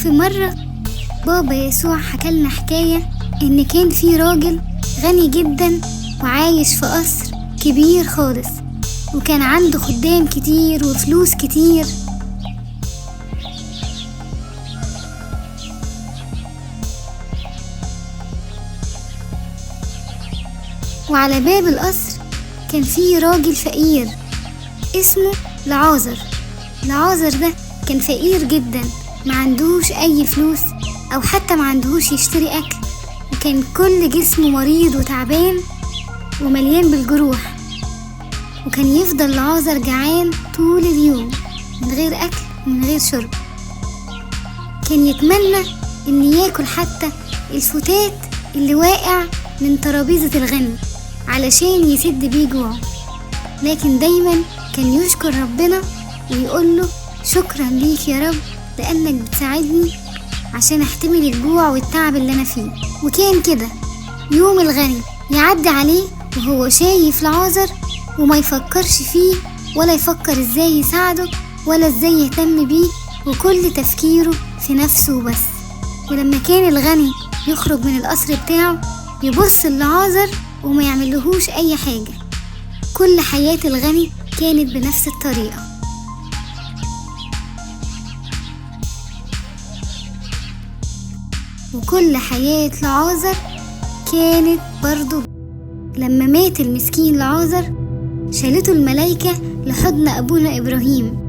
في مرة بابا يسوع حكالنا حكاية إن كان في راجل غني جدا وعايش في قصر كبير خالص، وكان عنده خدام كتير وفلوس كتير. وعلى باب القصر كان في راجل فقير اسمه لعازر. لعازر ده كان فقير جدا، ما عندهوش اي فلوس او حتى ما عندهوش يشتري اكل، وكان كل جسمه مريض وتعبان ومليان بالجروح. وكان يفضل لعازر جعان طول اليوم من غير اكل ومن غير شرب. كان يتمنى ان ياكل حتى الفتات اللي واقع من ترابيزة الغني علشان يسد بيه جوعه، لكن دايما كان يشكر ربنا ويقول له شكرا ليك يا رب لأنك بتساعدني عشان احتمل الجوع والتعب اللي انا فيه. وكان كده يوم الغني يعدي عليه وهو شايف لعازر وما يفكرش فيه ولا يفكر ازاي يساعده ولا ازاي يهتم بيه، وكل تفكيره في نفسه بس. ولما كان الغني يخرج من القصر بتاعه يبص لعازر وما يعملهوش اي حاجة. كل حياة الغني كانت بنفس الطريقة. وكل حياة لعازر كانت برضو. لما مات المسكين لعازر شالته الملايكة لحضن أبونا إبراهيم.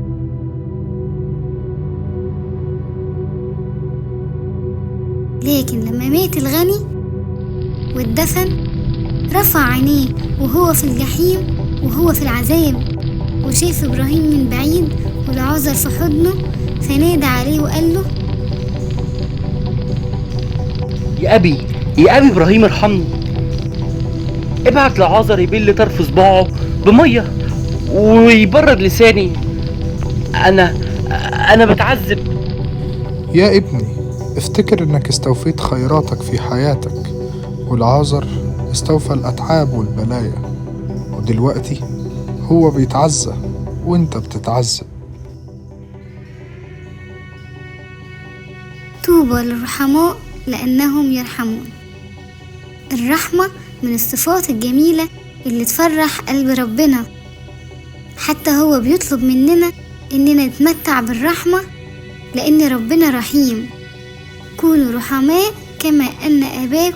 لكن لما مات الغني واتدفن رفع عينيه وهو في الجحيم وهو في العذاب، وشاف إبراهيم من بعيد ولعازر في حضنه، فنادى عليه وقال له يا أبي يا أبي إبراهيم ارحمني، ابعت لعازر يبل طرف صباعه بمية ويبرد لساني، أنا بتعذب. يا ابني افتكر انك استوفيت خيراتك في حياتك، والعازر استوفى الأتعاب والبلايا، ودلوقتي هو بيتعزى وانت بتتعذب. طوبى للرحماء لأنهم يرحمون. الرحمة من الصفات الجميلة اللي تفرح قلب ربنا، حتى هو بيطلب مننا إننا نتمتع بالرحمة لأن ربنا رحيم. كونوا رحماء كما أن أباكم